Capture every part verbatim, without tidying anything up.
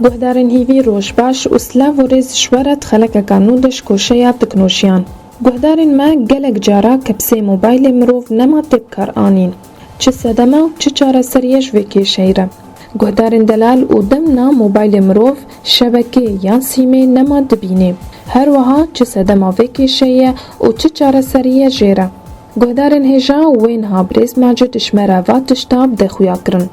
Guhdarên hîvî roj baş û silav û rêz ji we re di xelekeka nû de ji koşeya teknolojiyan. Guhdarên me gelek cara kepsê mobaylê mirov nema tê bikaranîn. Çi sedeme û çi çareserî ye ji vê kêşeyê re? Guhdarên delal û demna mobaylê mirov şebekê yan sîmê nema dibînê. Her wiha çi sedema vê kêşeyê ye û çi çareserî ye jê re? Guhdarên hêja wê niha birêz Macid ji me re va tişta bide xuya kirin.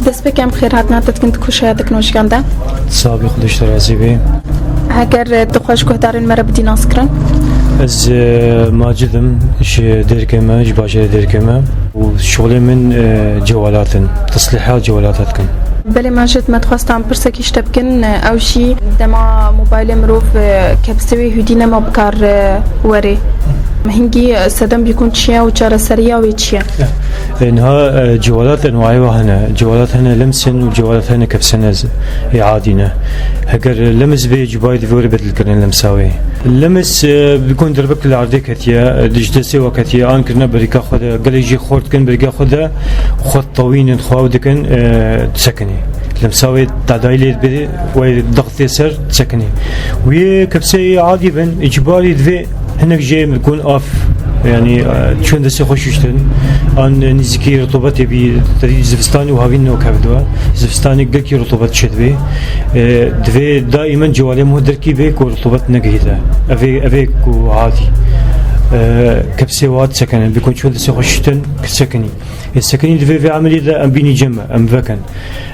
Destpêkê em xêrhatina te dikin di koşeya teknolojiyan de. Sabî Xwedê ji te razî bê. Heger, e, tu xwe ji guhdarên me re bidî nas kirin. Ez, e, Macid im, ji Dêrikê me, ji bajarê Dêrikê me û şixulê min, e, cewalat in, teslîha cewalata dikim. Belê, Macid, me dixwest em pirsekî ji te bikin, e, ew jî dema mobaylê mirov, e, kepsê wê hûdî nema bi kar, e, werê. Hingî, e, sedem bîkun çi ye û çareseriya wê çi ye? E, niha, e, cewalat enwayê wa hene. Cewalat hene lemsin û cewalat hene kepsene z-, ê adî ne. Heger lemis bê, cibayî divê were bedilkirin lemsa wê. Lemis, e, bîkun derbek li erdê ketiye, e, di ji destê we ketiye, an kirine berîka xwe de, gelek jê xort dikin berîka xwe de, xwe tewînin, xwe ew dikin, e, disekinê. Lemsa wê tadayî lê dibê, wê dixtê ser, disekinê. Wê kepseyê adî bin, îcbarî divê hinek jê min kun af, yanî, e, çûn destê xwe şuştin. An nîzikî rutubetê bî, terî zivistanê û havîn ne wek hev dibe. Zivistanê gelkî rutubet çêdibê. E, divê daîmen cewarê mo derkî bê ku rutubet negihîte. Evê, evê ku hatî. E, kepsê wa disekene, bîkun çûn destê xwe şuştin, disekinî. Ê sekinî divê vê emelî de em bînî cem me, em vekin.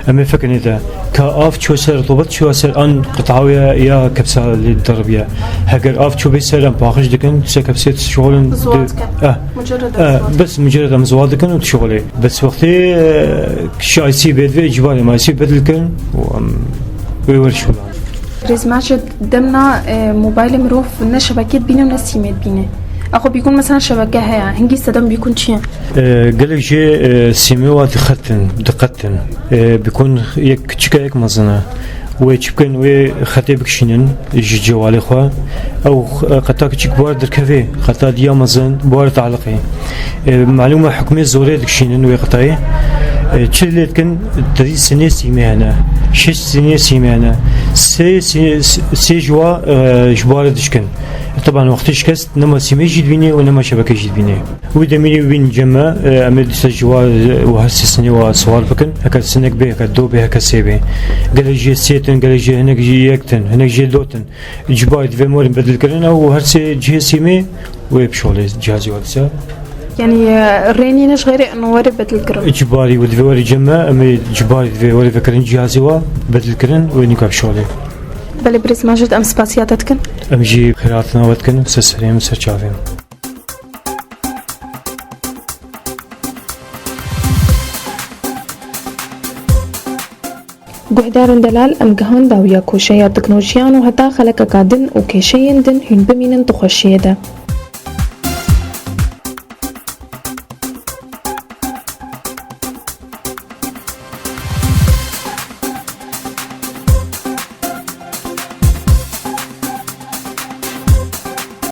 Em ê fekinê de ka av çû ser, rutubet çû ser an qitawê ya kepsa lê deribiye. Heger av çû bê ser, em paqij dikin, se kepsê dişixulin. Ziwa dikin. Eh, mucerred eh, ziwa dikin. Bes mucerred em ziwa dikin û dişixulê. Bes wextê, eh, kişî I C bê divê, îcbarê me I C bedil kirin û em wê wer şûlan. Rêzmer ji demna, e, mobaylê mirov ne şebekê dibîne û ne sîmê dibîne. Axwe bîkun mesela şebeke heye, hingî sedem bîkun çi ye? E, gelek jê, e, sîmê wa dixetin, diqetin. E, bîkun yek kiçik e, yek mezin e. Wê çi bikin, wê xetê bikişînin ji cewalê xwe. Ew, e, qeta kiçik bar derkevê, qeta diya mezin bar taliqê. E, malûm e, hukmê zorê dikişînin wê qetayê. E, çi lê dikin, terî sinê sîmê hene. Şeş sinê sîmê hene. Sê, sê, sê ji wa, e, ji barê dişkin. E, teban wextê şikest nema sîmê jî dibînê û nema şebekê jî dibînê. Wî demî wî bîn cem me, e, em ê dîsa ji wa, e, û her sê sinê wa siwar bikin. Heke sinek bê, heke do bê, heke sê bê. Gelek jê sê tin, gelek jê hinek jî yek tin, hinek jê do tin. Îcbarî divê morin bedilkirin ew û her sê cihê sîmê wê bişolê cihazê wa dîsa. Yanî, e, rê nîne ji xêrê eno were bedilkirin. Îcbarî wê divê were cem me, em ê îcbarî divê were vekirin cihazê wa bedilkirin wê nîka bişolê. Belê birêz Macid, em spasiya te dikin. Em jî xêrhatina we dikin, ser serê min, ser çavê min. Guhdarên delal, em gihan dawiya koşeya teknolojiyan û heta xelekeka din û kêşeyên din hûn bimînin di xweşiyê de.